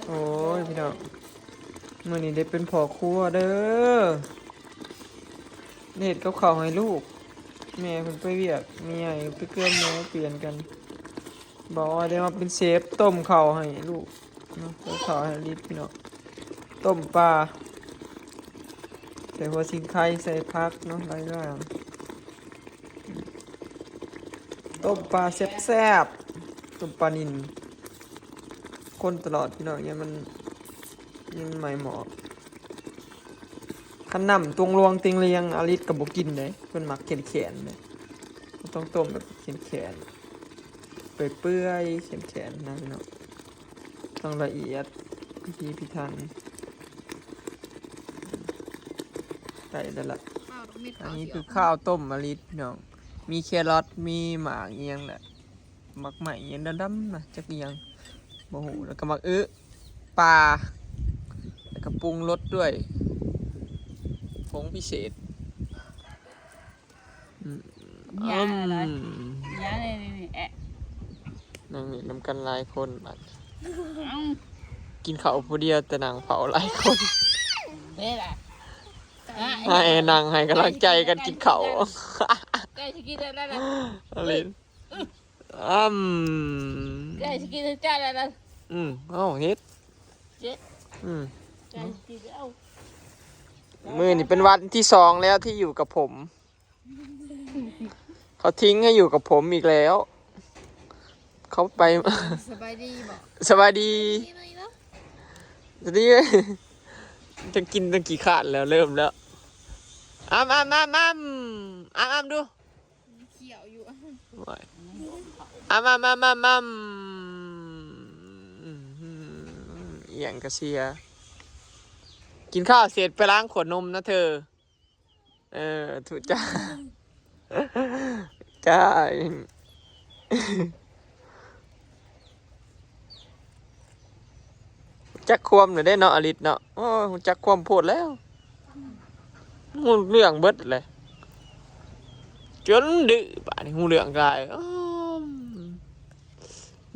ໂອ້ຍ ພີ່ນ້ອງ ມື້ນີ້ໄດ້ເປັນພໍ່ຄົວເດີ້ ເຮັດກັບເຂົ້າໃຫ້ລູກ ແມ່ເພິ່ນໄປວຽກ ແມ່ໃຫຍ່ໄປເກືອໝູ ປ່ຽນກັນ ບໍ່ໄດ້ມາເປັນເຊຟ ຕົ້ມເຂົ້າໃຫ້ລູກເນາະ ຕົ້ມເຂົ້າໃຫ້ລິດ ພີ່ນ້ອງ ຕົ້ມປາ ໃສ່ຫົວສີໄຄ ໃສ່ຜັກເນາະ ຫຼາຍຢ່າງ. ຕົ້ມປາແຊບໆ ຕົ້ມປານິນ ຄົນຕະຫຼອດພີ່ນ້ອງ ຢ້ານມັນ ຢ້ານມັນໄໝ້ໝໍ້ ຄັນນ້ຳຕົງລວງເຕັງລຽງ ອາລິດກໍບໍ່ກິນເດ້ ເພິ່ນມັກແຂນໆເດ້ ຕ້ອງຕົ້ມແບບແຂນໆ ເປື່ອຍໆ ແຂນໆ ນະພີ່ນ້ອງ ຕ້ອງລະອຽດ ພິຖີພິຖັນ ໄດ້ແລ້ວລະ ອັນນີ້ຄືຂ້າວຕົ້ມອາລິດພີ່ນ້ອງ ມີແຄຣອດ ມີໝາກອີ່ຫຍັງແຫຼະ ໝາກໄມ້ອີ່ຫຍັງດຳໆນະ ຈັກອີ່ຫຍັງ ບໍ່ຮູ້ ແລ້ວກໍໝາກອຶ ປາ ແລ້ວກໍປຸງລົດດ້ວຍຜົງພິເສດ ອືມ ຢາ ອືມ ຢາ ນີ້ ນີ້ ແອະ ນັ່ງຫຼິ້ນນຳກັນຫຼາຍຄົນບາດ ເອົ້າ ກິນເຂົ້າຜູ້ດຽວ ແຕ່ນັ່ງເຝົ້າຫຼາຍຄົນ ເດ້ລະ ໃຫ້ນັ່ງໃຫ້ກຳລັງໃຈກັນກິນເຂົ້າ ໃກ້ຊິກິນແລ້ວນະ ອາລິດ ອືມ ໃກ້ຊິກິນແລ້ວນະ ອືມ ເອົ້າ ເຮັດ ເຈັດ ອືມ ໃກ້ຊິກິນແລ້ວ ມື້ນີ້ເປັນວັນທີສອງແລ້ວທີ່ຢູ່ກັບຜົມ ເຂົາຖິ້ມໃຫ້ຢູ່ກັບຜົມອີກແລ້ວ ເຂົາໄປ ສະບາຍດີບໍ ສະບາຍດີ ສະບາຍດີ ຈະກິນຕັ້ງຂີ້ຄ້ານແລ້ວ ເລີ່ມແລ້ວ ອ້ຳ ອ້ຳ ອ້ຳ ອ້ຳ ອ້ຳ ອ້ຳດູ ຂ້ຽວຢູ່ ອ້ຳ ອ້ຳ ອ້ຳ ອ້ຳ ອ້ຳ ອີ່ຫຍັງກະເສຍ ກິນຂ້າວເສັດໄປລ້າງຂວດນົມນະເທີ. ເອີ ທຸກຈານ ຈ້າ ຮູ້ຈັກຄວາມແລ້ວເດ້ເນາະ ອາລິດເນາະ ໂອ້ ຮູ້ຈັກຄວາມໂພດແລ້ວ ຮູ້ເລື່ອງເບິດແຫຼະ ຈົນດື້ ບາດນີ້ຮູ້ເລື່ອງກາຍ ອ້າ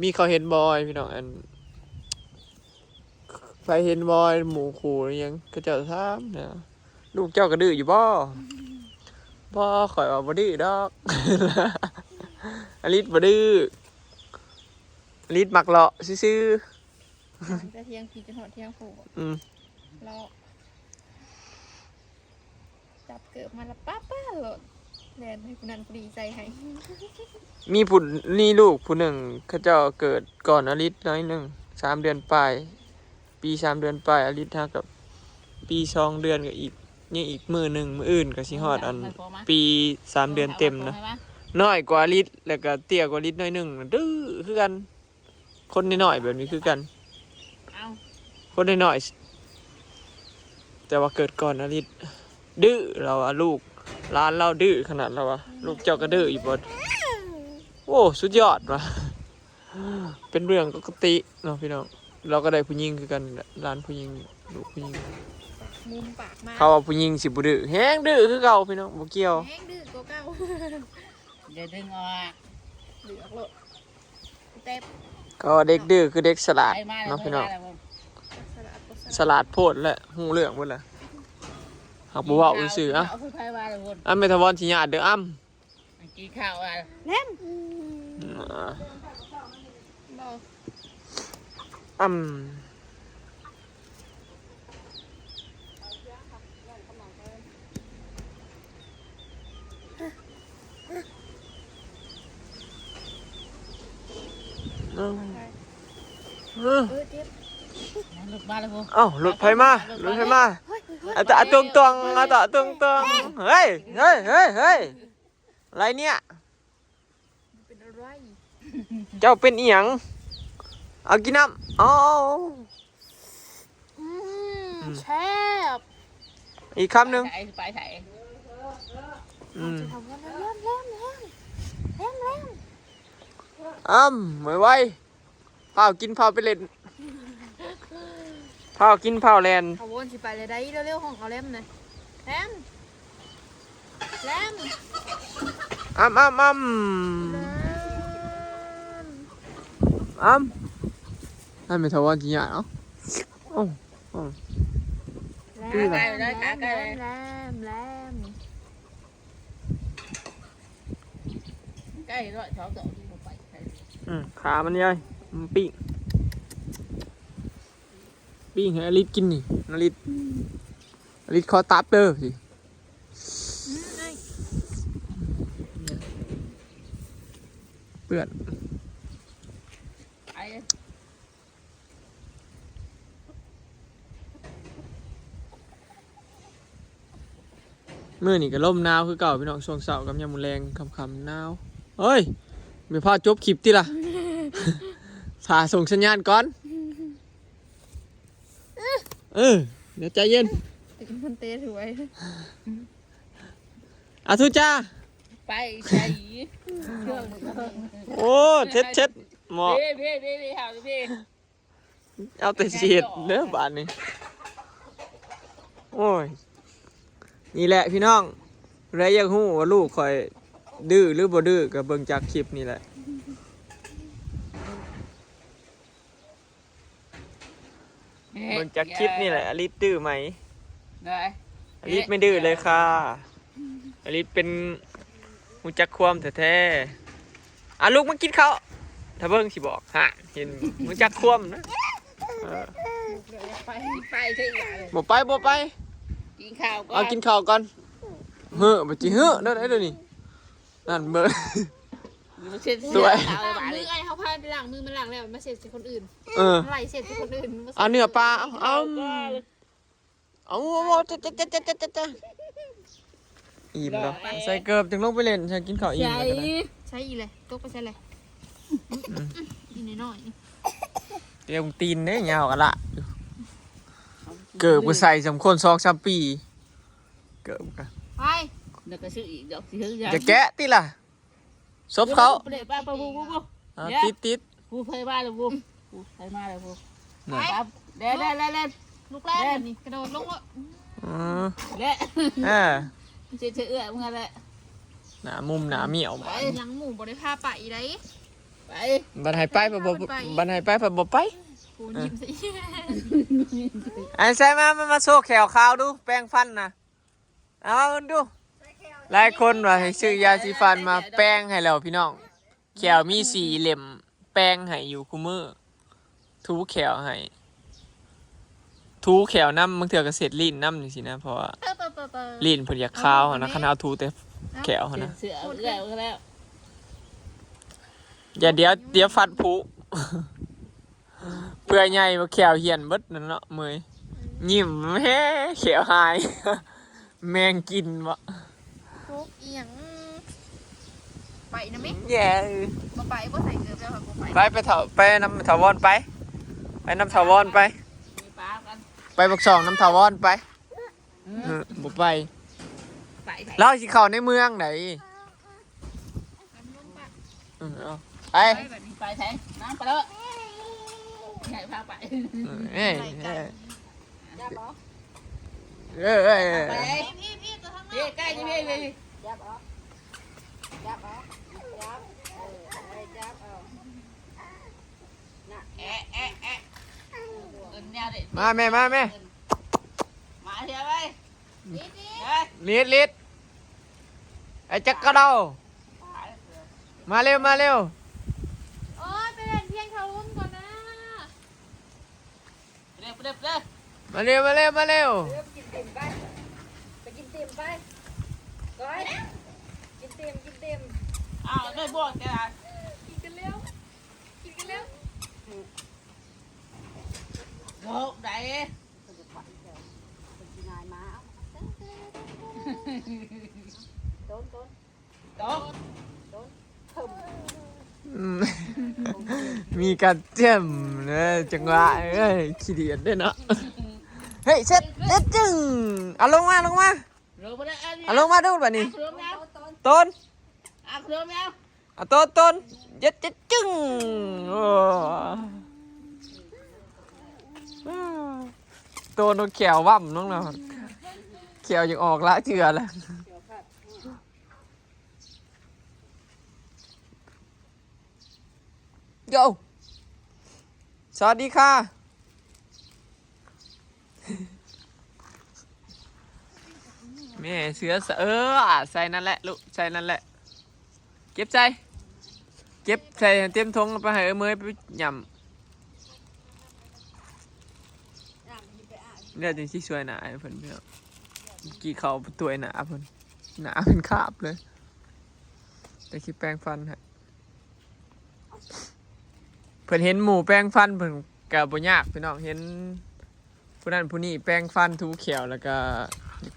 ມີເຂົາເຫັນບໍ່ ພີ່ນ້ອງ ອັນ ໃຜເຫັນບໍ່ ໝູ່ຄູ່ອີ່ຫຍັງ ເຂົາເຈົ້າຖາມນະ ລູກເຈົ້າກໍດື້ຢູ່ບໍ່? ບໍ່ ຂ້ອຍວ່າບໍ່ດື້ດອກ ອາລິດບໍ່ດື້ ອາລິດມັກເລາະຊື່ໆ ແຕ່ທຽງພີ້ຈົນຮອດທຽງຜູ້ ອືມ ເລາະ ຈັບເກີບມາລະປະປະໂລດ ແລ່ນໃຫ້ຜູ້ນັ້ນຜູ້ນີ້ໃສ່ໃຫ້ ມີຜູ້ ມີລູກຜູ້ໜຶ່ງ ເຂົາເຈົ້າເກີດກ່ອນອາລິດໜ້ອຍໜຶ່ງ ສາມເດືອນປາຍ ປີສາມເດືອນປາຍ ອາລິດຫາກະປີສອງເດືອນ ກະອີກ ຍັງອີກມື້ໜຶ່ງ ມື້ອື່ນກະຊິຮອດອັນ ປີສາມເດືອນເຕັມນະ ນ້ອຍກວ່າອາລິດ ແລ້ວກະເຕ້ຍກວ່າອາລິດໜ້ອຍໜຶ່ງ ດື້ຄືກັນ. ຄົນນ້ອຍໆແບບນີ້ຄືກັນ ເອົ້າ ຄົນນ້ອຍໆ ແຕ່ວ່າເກີດກ່ອນອາລິດ ດື້ ລາວວ່າ ລູກຫຼານລາວດື້ຂະໜາດ ລາວວ່າ ລູກເຈົ້າກໍດື້ຢູ່ບໍ່? ໂອ້ ສຸດຍອດວ່າ ເປັນເລື່ອງປົກກະຕິເນາະພີ່ນ້ອງ ລາວກໍໄດ້ຜູ້ຍິງຄືກັນ ຫຼານຜູ້ຍິງ ລູກຜູ້ຍິງ ມຸມປາກມາ ເຂົາວ່າຜູ້ຍິງຊິບໍ່ດື້ ແຮງດື້ຄືເກົ່າພີ່ນ້ອງ ບໍ່ກ່ຽວ ແຮງດື້ກວ່າເກົ່າ ຢ່າດຶງອອກ ດຶງອອກໂລດ ເຕັບ ເຂົາວ່າເດັກດື້ຄືເດັກສະຫຼາດເນາະພີ່ນ້ອງ ສະຫຼາດໂພດແຫຼະ ຮູ້ເລື່ອງເບິດແຫຼະ ຫາກບໍ່ເວົ້າຊື່ໆ ເອົາ ເອົາຄືໃຜວ່າລະພຸ້ນ ອັນແມ່ທະວອນຊິຍາດເດີ້ ອ້ຳ ກິນເຂົ້າ ແລມ ອາ ບໍ່ ອ້ຳ ເອີ ເອີ ເອີ ເຈັບ ລົດມາແລ້ວ ເອົ້າ ລົດໃຜມາ ລົດໃຜມາ ເຮີ້ຍ ເຮີ້ຍ ເຮີ້ຍ ອາຕະ ອາຕົງຕອງ ອາຕະ ອາຕົງຕອງ ເຮີ້ຍ ເຮີ້ຍ ເຮີ້ຍ ເຮີ້ຍ ອາໄລເນຍ ເປັນອາໄລ ເຈົ້າເປັນອີ່ຫຍັງ? ເອົາກິນນ້ຳ ເອົາ ອືມ ອືມ ແຊບ ອີກຄຳໜຶ່ງ ໄປໃສ ໄປໃສ ອືມ ແລມ ແລມ ແລມ ແລມ ອ້ຳ ໄວໆ ພ້າວກິນພ້າວໄປຫຼິ້ນ ພ້າວກິນພ້າວແລ່ນ ເຂົາວົນຊິໄປແລ້ວໃດ ເລັວໆ ຫ້ອງເອົາແລມນະ ແລມ ແລມ ອ້ຳ ອ້ຳ ອ້ຳ ແລມ ອ້ຳ ອ້ຳ ແມ່ນຖາວອນກິນຫຍ້າເນາະ ໂອ້ ໂອ້ ຂາໄກ່ເລີຍ ຂາໄກ່ເລີຍ ແລມ ແລມ ແລມ ໃກ້ຮ້ອຍສອງດອກນີ້ບໍ່ໄປໃສ. ອືມ ຂາມັນໃຫຍ່ ມັນປີ້ງ ປີ້ງໃຫ້ອາລິດກິນນີ້ ອາລິດ ອາລິດຂໍຕັບເດີ ເປື້ອນ. ມື້ນີ້ກໍລົມໜາວຄືເກົ່າພີ່ນ້ອງ ຊ່ວງເຊົ້າກັບຍາມມື້ແລງຄ່ຳໆໜາວ. ເຮີ້ຍ ແມ່ພ້າວຈົບຄລິບຕິລະ ຖ້າສົ່ງສັນຍານກ່ອນ. ເອີ ດຽວໃຈເຢັນ ມັນເຕະຖວຍ. ອາທຸຈາ ໄປໃສ? ໂອ້ ເຊັດໆ ເໝາະ ເພ ເພ ເພ ເພ ເອົາແຕ່ຊິເຮັດເດີບາດນີ້. ໂອ້ຍ ນີ້ແຫຼະພີ່ນ້ອງ ຜູ້ໃດຢາກຮູ້ວ່າລູກຂ້ອຍດື້ຫຼືບໍ່ດື້ ກໍເບິ່ງຈາກຄລິບນີ້ແຫຼະ. ເບິ່ງຈາກຄລິບນີ້ແຫຼະ ອາລິດດື້ໄໝ? ອາລິດໄມ່ດື້ເລີຍຄ່ະ ອາລິດເປັນ ຮູ້ຈັກຄວາມແທ້ໆ. ອາ ລຸກມາກິນເຂົ້າ ຖ້າເບິ່ງຊິບອກ ຫາ ເຫັນ ຮູ້ຈັກຄວາມນະ. ເອີ ບໍ່ໄປ ບໍ່ໄປ ກິນເຂົ້າກ່ອນ ເຮີ້ ບໍ່ຈິເຮີ້ ແນວໃດດຽວນີ້. ນັ້ນເບິ່ງ ສວຍ ມື້ເອື້ອຍເຮົາພາໄປລ້າງມື ມັນລ້າງແລ້ວ ມາເຊັດໃສ່ຄົນອື່ນ. ເອີ ໄລ່ເຊັດໃສ່ຄົນອື່ນ. ເອົາເນື້ອປາ ເອົາ ເອົາ ເອົາ ເອົາ ເອົາ ເອົາ ເອົາ ເອົາ ອີ່ມແລ້ວ ໃສ່ເກີບຈຶ່ງລົງໄປຫຼິ້ນ ໃສ່ກິນເຂົ້າອີ່ມແລ້ວກໍໄດ້. ໃສ່ອີ່ແຫຼະ ຕົກໄປໃສ່ແຫຼະ ອີ່ນ້ອຍໆ ຕຽງຕີນເດ້ຍາວກະລະ ເກີບກໍໃສ່ສຳຄົນສອງສາມປີ ເກີບກໍ ໄປ ແລ້ວກໍຊື້ອີກດອກ ຊິເຮັດຫຍັງ ຈະແກະຕິລະ. ສົບເຂົ້າ ໄປ ໄປ ໄປ ຜູ້ ຜູ້ ຜູ້ ອ່າ ຕິດ ຕິດ ຜູ້ ໃຜມາແລ້ວຜູ້ ຜູ້ ໃຜມາແລ້ວຜູ້ ນັ້ນ ໄປ ແລ່ນ ແລ່ນ ແລ່ນ ແລ່ນ ລູກແລ່ນ ແລ່ນ ນີ້ ກະໂດດລົງໂລດ ອື ແລ່ນ ເອີ ຊິເຮັດໃສ່ເອື້ອຍມຶງຫັ້ນແຫຼະ ໜ້າມຸມໜ້າມ້ຽວ ໄປ ຫຍັງໝູ່ບໍ່ໄດ້ພາໄປໃດ ໄປ ບັດໃຫ້ໄປ ໄປ ບໍ່ ໄປ ບັດໃຫ້ໄປ ບໍ່ໄປ ໂອ້ ເອີ ຍິ້ມໃສ່ ໄອ້ ໃສ່ມາ ມາ ມາໂຊແຂ້ວຂາວດູ ແປງຟັນນະ. ເອົາເບິ່ງດູ ຫຼາຍຄົນວ່າໃຫ້ຊື້ຢາສີຟັນມາແປງໃຫ້ແລ້ວພີ່ນ້ອງ ແຂ້ວມີສີ່ເຫຼັ້ມ ແປງໃຫ້ຢູ່ຄູ່ມື້ ຖູແຂ້ວໃຫ້ ຖູແຂ້ວນຳ ບາງເທື່ອກໍເຊັດລີ້ນນຳຈັ່ງຊີ້ນະ ເພາະວ່າ ເອີ ເອີ ເອີ ເອີ ລີ້ນເພິ່ນຢາກຂາວຫັ້ນນະ ເອົາ ຄັນເຮົາຖູແຕ່ແຂ້ວຫັ້ນນະ ເສື້ອເອົາແລ້ວ ຢ່າ ດຽວ ດຽວຟັນຜຸ. ເພື່ອໃຫຍ່ວ່າແຂ້ວຫ້ຽນເບິດນັ້ນເນາະເມີຍ ຍິ້ມແຮ ແຂ້ວຫາຍ ແມງກິນບໍ ໂຄກອີ່ຫຍັງ ໄປນຳແມ ແຍ່ ບໍ່ໄປ ບໍ່ໃສ່ເກີບແລ້ວ ບໍ່ໄປ ໄປ ໄປເຖົ້າ ໄປນຳຖາວອນໄປ ໄປນຳຖາວອນໄປ ໄປປາກຊ່ອງນຳຖາວອນໄປ ເອີ ບໍ່ໄປ ໄປ ລາວຊິເຂົ້າໃນເມືອງໃດ ເອີ ເອົາ ໄປ ໄປ ໄປໃສ ນາງ ໄປເດີ ໃຫຍ່ພາໄປ ເອີ ເອີ ຈັບເອົາ ເອີ ເອີ ໄປ ພີ່ ພີ່ ຕົວທາງນອກ ພີ່ ໃກ້ ພີ່ ພີ່ ຈັບເອົາ ຈັບເອົາ ຈັບ ເອີ ຈັບເອົາ ນະ ແອະ ແອະ ແອະ ເອີ້ນແນວເດ ມາແມ່ ມາແມ່ ມາເທື່ອໄວ້ ລີດ ລີດ ໄອ້ຈັກກະເດົາ ມາເລັວ ມາເລັວ ໂອ້ຍ ໄປຫຼິ້ນພຽງເຂົາຮຸ້ມກ່ອນນະ ໄປເດີ ໄປເດີ ໄປເດີ ມາເລັວ ມາເລັວ ມາເລັວ ເອີ ໄປກິນຕິ່ມໄປ ໄປກິນຕິ່ມໄປ ກ້ອຍ ກິນຕິ່ມ ກິນຕິ່ມ ອ້າວ ໄດ້ບໍ່ແກ ກິນກັນແລ້ວ ກິນກັນແລ້ວ ໂລກໃດ ເພິ່ນຈະໄປແລ້ວ ເພິ່ນຊິນາຍມາ ເອົາ ໂຕນ ໂຕນ ໂຕນ ໂຕນ ເພິ່ນ ອືມ ມີການແຈ່ມເດີ ຈັງຫວະເອີຍ ຂີ້ດຽດເດ້ເນາະ ເຮີ້ຍ ເຊັດ ເຊັດຈຶ່ງ ເອົາລົງມາ ລົງມາ ລົງມາເດີ ອັນນີ້ ເອົາລົງມາດູບາດນີ້ ອ່ະ ລົງມາ ໂຕນ ອ່ະ ລົງມາ ອ່ະ ໂຕນ ໂຕນ ເຈັດ ເຈັດ ຈຶ່ງ ໂອ້ ໂຕນແຂ້ວຫວ່ຳລົງແລ້ວ ແຂ້ວຍັງອອກຫຼາຍເທື່ອແລ້ວ ໂຢ ສະຫວັດດີຄ່ະ ແໝ່ເສືອ ເອີ ໃສ່ນັ້ນແຫຼະລູກ ໃສ່ນັ້ນແຫຼະ ເກັບໃສ່ ເກັບໃສ່ໃຫ້ເຕັມຖົງ ເອົາໄປໃຫ້ເອື້ອຍເໝີຍໄປຫຍ້ຳ. ແລ້ວຈັ່ງຊິຊ່ວຍໜ້າໃຫ້ເພິ່ນ ພີ່ນ້ອງ. ກີ້ເຂົ້າໄປຕວຍໜ້າເພິ່ນ ໜ້າເພິ່ນຄາບເລີຍ ແຕ່ຊິແປງຟັນໃຫ້. ເພິ່ນເຫັນໝູ່ແປງຟັນ ເພິ່ນກະບໍ່ຍາກ ພີ່ນ້ອງ. ເຫັນຜູ້ນັ້ນຜູ້ນີ້ແປງຟັນ ຖູແຂ້ວ ແລ້ວກະ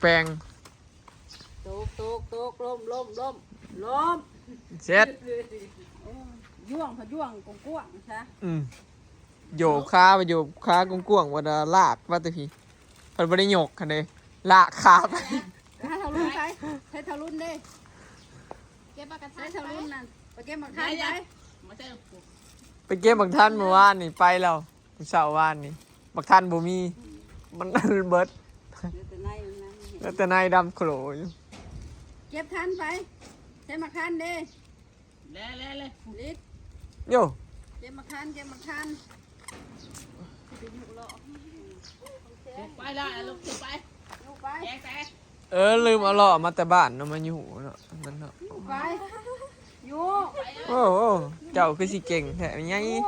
ແປງ. ຕົກ ຕົກ ຕົກ ລົ້ມ ລົ້ມ ລົ້ມ ລົ້ມ ເສັດ. ໂອ້ຍ ຍ່ວງ ພະຍ່ວງກວ້າງໆຊະ. ອືມ ໂຍກຂາໄປ ໂຍກຂາກວ້າງໆ ວ່າລາກມາແຕ່ພີ້ ເພິ່ນບໍ່ໄດ້ຍົກຫັ້ນເດ້ ລາກຂາໄປ. ໃຫ້ເຖົ້າລຸນໄປ ໃຫ້ເຖົ້າລຸນເດ້ ເກັບໝາກກະທັນ ໃຫ້ເຖົ້າລຸນນັ້ນ ໄປເກັບໝາກທັນໄປ ໄປເກັບໝາກທັນມື້ວານນີ້ ໄປແລ້ວ ມື້ເຊົ້າວານນີ້ ໝາກທັນບໍ່ມີ ມັນເບິດ ເຫຼືອແຕ່ໃນມັນນະ ເຫຼືອແຕ່ໃນດຳໂຄລຢູ່. ເກັບທັນໄປ ໃສ່ໝາກທັນເດ້. ແລ່ໆໆ ລິດ ໂຍ ເກັບໝາກທັນ ເກັບໝາກທັນ ໄປລະ ລຸກຂຶ້ນໄປ ຢູ່ໄປ ແກງແຕກ. ເອີ ລືມເອົາລໍ້ມາແຕ່ບ້ານເນາະ ມາຢູ່ເນາະ ມັນເນາະ ຢູ່ໄປ ຢູ່ ໂອ້ໂຫ ເຈົ້າຄືຊິເກັ່ງແທ້ ແມ່ໃຫຍ່ ຢູ່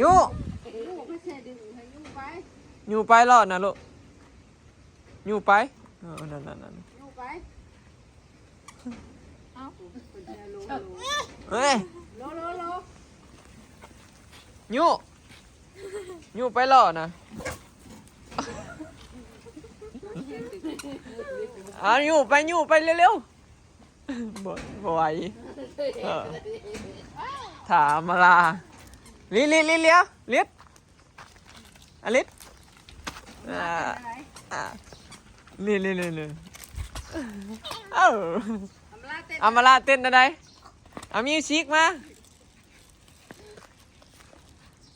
ຢູ່ ຢູ່ໄປ ຢູ່ໄປລໍ້ນະລູກ ຢູ່ໄປ ເອີ ນັ້ນໆໆ ຢູ່ໄປ. ເອີຍ ໂລ ໂລ ໂລ ຍູ້ ຍູ້ໄປລໍ້ນະ ເອົາ ຍູ້ໄປ ຍູ້ໄປເລັວໆ ບໍ່ ບໍ່ໄຫວ ເອີ ຖ້າມາລາ ລິດ ລິດ ລິດ ເລວ ລິດ ອາ ອາ ນີ້ ນີ້ ນີ້ ນີ້ ເອີ ອຳມາລາເຕັ້ນ ອຳມາລາເຕັ້ນແນວໃດ ເອົາມິວສິກມາ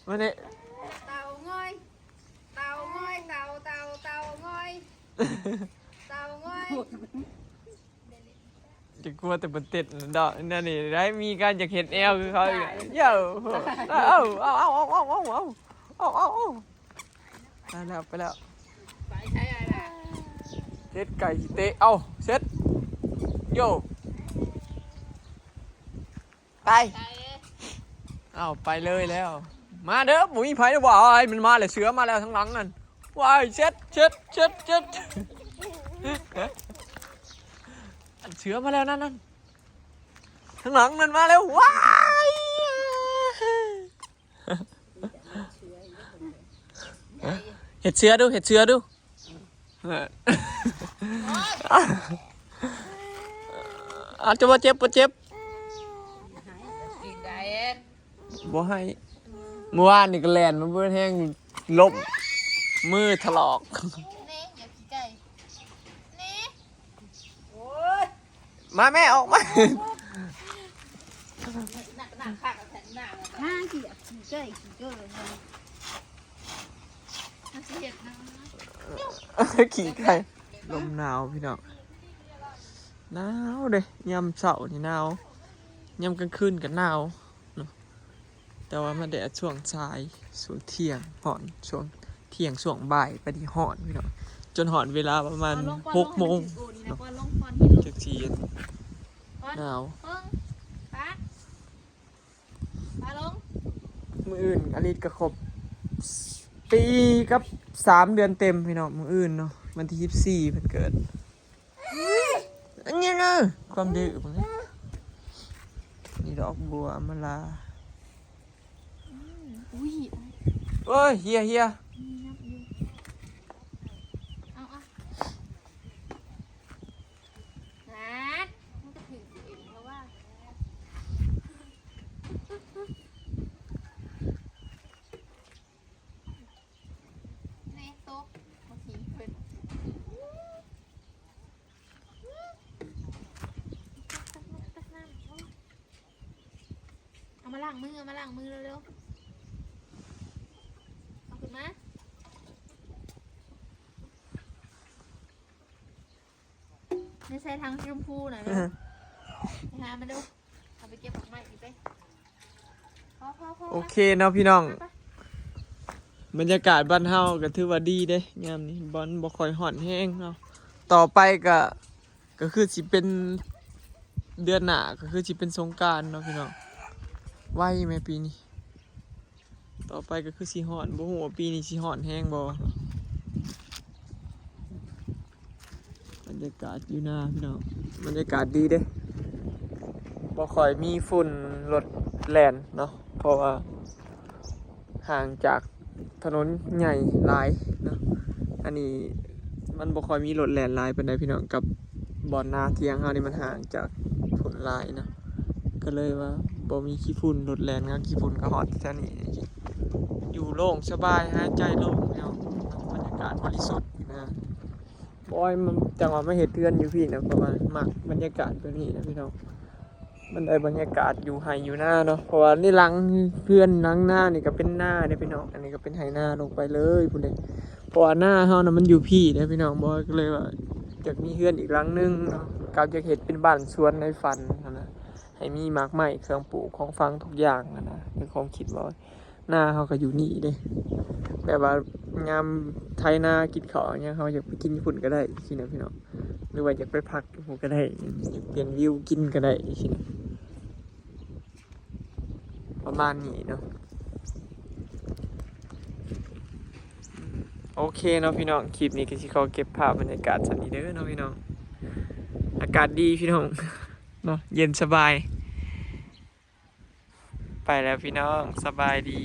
ມານີ້ ເຕົາງ່ອຍ ເຕົາງ່ອຍ ເຕົາ ເຕົາ ເຕົາງ່ອຍ ເຕົາງ່ອຍ. ຈະກົວແຕ່ບໍ່ເຕັ້ນດອກ ແນວນີ້ໄດ້ ມີການຢາກເຮັດແອວຄືເຂົາອີກ ເອີ ເອົາ ເອົາ ເອົາ ໄປແລ້ວ ໄປແລ້ວ ເສັດ ໄກ່ຊິເຕະ ເອົາ ເສັດ ໂຢ ໄປ ເອົາ ໄປເລີຍແລ້ວ ມາເດີ ບໍ່ມີໃຜເດີ ວ້າຍ ມັນມາແລ້ວ ເສືອມາແລ້ວທາງຫຼັງນັ້ນ ວ້າຍ ເສັດ ເສັດ ເສັດ ເສັດ ອັນເສືອມາແລ້ວນັ້ນ ນັ້ນ ທາງຫຼັງນັ້ນມາແລ້ວ ວ້າຍ ເຮັດເສືອດູ ເຮັດເສືອດູ ອາດຈະບໍ່ເຈັບ ບໍ່ເຈັບ ບໍ່ໃຫ້ ມື້ວານນີ້ກໍແລ່ນມາເບິດແຮງ ລົ້ມ ມືຖະຫຼອກ ນີ້ ຢ່າຂີ້ໄກ່ ນີ້ ໂອ້ຍ ມາແມ່ ອອກມາ ໜັກໜັກຄັກແທ້ໜັກ ມາຂີ້ ຂີ້ໄກ່ ຂີ້ເກີ້ ມັນຊິເຮັດນະ ຂີ້ໄກ່ ລົມໜາວພີ່ນ້ອງ ໜາວເດ້ ຍາມເຊົ້ານີ້ໜາວ ຍາມກາງຄືນກໍໜາວເນາະ ແຕ່ວ່າມາແດດຊ່ວງສາຍ ຊ່ວງທ່ຽງຮ້ອນ ຊ່ວງທ່ຽງ ຊ່ວງບ່າຍໄປນີ້ຮ້ອນພີ່ນ້ອງ ຈົນຮອດເວລາປະມານຫົກໂມງເນາະ ຈັ່ງຊິໜາວ ມື້ອື່ນອາລິດກໍຄົບປີກັບສາມເດືອນເຕັມພີ່ນ້ອງ ມື້ອື່ນເນາະ ວັນທີສິບສີ່ເພິ່ນເກີດ ອັນນີ້ນະ ຄວາມດື້ເບິ່ງ ນີ້ດອກບົວອຳມາລາ ອືມ ອຸ້ຍ ໂອ້ຍ ເຮຍ ເຮຍ ນີ້ນັບຢູ່ ເອົາ ເອົາ ນັດ ມັນກໍຖືກເອງເພາະວ່າ ນີ້ຕົກ ມາຂີ້ເພິ່ນ ເອົາມາລ້າງມື ເອົາມາລ້າງມືເລັວໆ ເອົາຂຶ້ນມາ ໃນໃສ່ຖັງສີຊົມພູນະ ໄປຫາມາດູ ເອົາໄປເກັບດອກໄມ້ອີກເດ້ ພໍໆໆ ໂອເຄເນາະພີ່ນ້ອງ ໄປໆ ບັນຍາກາດບ້ານເຮົາກໍຖືວ່າດີເດ້ ຍາມນີ້ ບໍ່ ບໍ່ຄ່ອຍຮ້ອນແຮງເນາະ. ຕໍ່ໄປກໍ ກໍຄືຊິເປັນເດືອນໜ້າ ກໍຄືຊິເປັນສົງການເນາະພີ່ນ້ອງ. ໄວແມະປີນີ້. ຕໍ່ໄປກໍຄືຊິຮ້ອນ ບໍ່ຮູ້ວ່າປີນີ້ຊິຮ້ອນແຮງບໍ່. ບັນຍາກາດຢູ່ນາພີ່ນ້ອງ ບັນຍາກາດດີເດ້ ບໍ່ຄ່ອຍມີຝຸ່ນລົດແລ່ນເນາະ ເພາະວ່າຫ່າງຈາກຖະໜົນໃຫຍ່ຫຼາຍເນາະ. ອັນນີ້ມັນບໍ່ຄ່ອຍມີລົດແລ່ນຫຼາຍປານໃດພີ່ນ້ອງ ກັບບ່ອນນາທ່ຽງເຮົານີ້ມັນຫ່າງຈາກຝຸ່ນຫຼາຍເນາະ ກໍເລີຍວ່າບໍ່ມີຂີ້ຝຸ່ນລົດແລ່ນ ງານຂີ້ຝຸ່ນກໍຮອດແຖວນີ້ ຢູ່ໂລ່ງສະບາຍ ຫາຍໃຈໂລ່ງພີ່ນ້ອງ ບັນຍາກາດບໍລິສຸດນະ. ໂອ້ຍ ມັນຈັ່ງວ່າມາເຮັດເຮືອນຢູ່ພີ້ນະ ເພາະວ່າມັກບັນຍາກາດແບບນີ້ນະພີ່ນ້ອງ ມັນໄດ້ບັນຍາກາດຢູ່ໄຮ່ຢູ່ນາເນາະ ເພາະວ່າໃນຫຼັງເຮືອນຫຼັງນານີ້ກໍເປັນນາເດ້ພີ່ນ້ອງ ອັນນີ້ກໍເປັນໄຮ່ນາລົງໄປເລີຍພຸ້ນເດ້ ເພາະວ່ານາເຮົານະມັນຢູ່ພີ້ເດ້ພີ່ນ້ອງ ບໍ່ ກໍເລີຍວ່າຢາກມີເຮືອນອີກຫຼັງໜຶ່ງເນາະ ກໍຢາກເຮັດເປັນບ້ານສວນໃນຝັນຫັ້ນນະ ໃຫ້ມີໝາກໄມ້ເຄື່ອງປູກຂອງຝັງທຸກຢ່າງຫັ້ນນະ ໃນຄວາມຄິດວ່າ ນາເຮົາກໍຢູ່ນີ້ເດ້ ແບບວ່າຍາມໄຖນາກິນເຂົ້າຫຍັງ ເຮົາຢາກໄປກິນຢູ່ພຸ້ນກໍໄດ້ຊີ້ນະພີ່ນ້ອງ ຫຼືວ່າຢາກໄປພັກຢູ່ພຸ້ນກໍໄດ້ ຢາກປ່ຽນວິວກິນກໍໄດ້ຊີ້ນະ ປະມານນີ້ເນາະ. ໂອເຄເນາະພີ່ນ້ອງ ຄລິບນີ້ກໍຊິຂໍເກັບພາບບັນຍາກາດສ່ຳນີ້ເດີເນາະພີ່ນ້ອງ ອາກາດດີພີ່ນ້ອງເນາະ ເຢັນສະບາຍ. ໄປແລ້ວພີ່ນ້ອງ ສະບາຍດີ.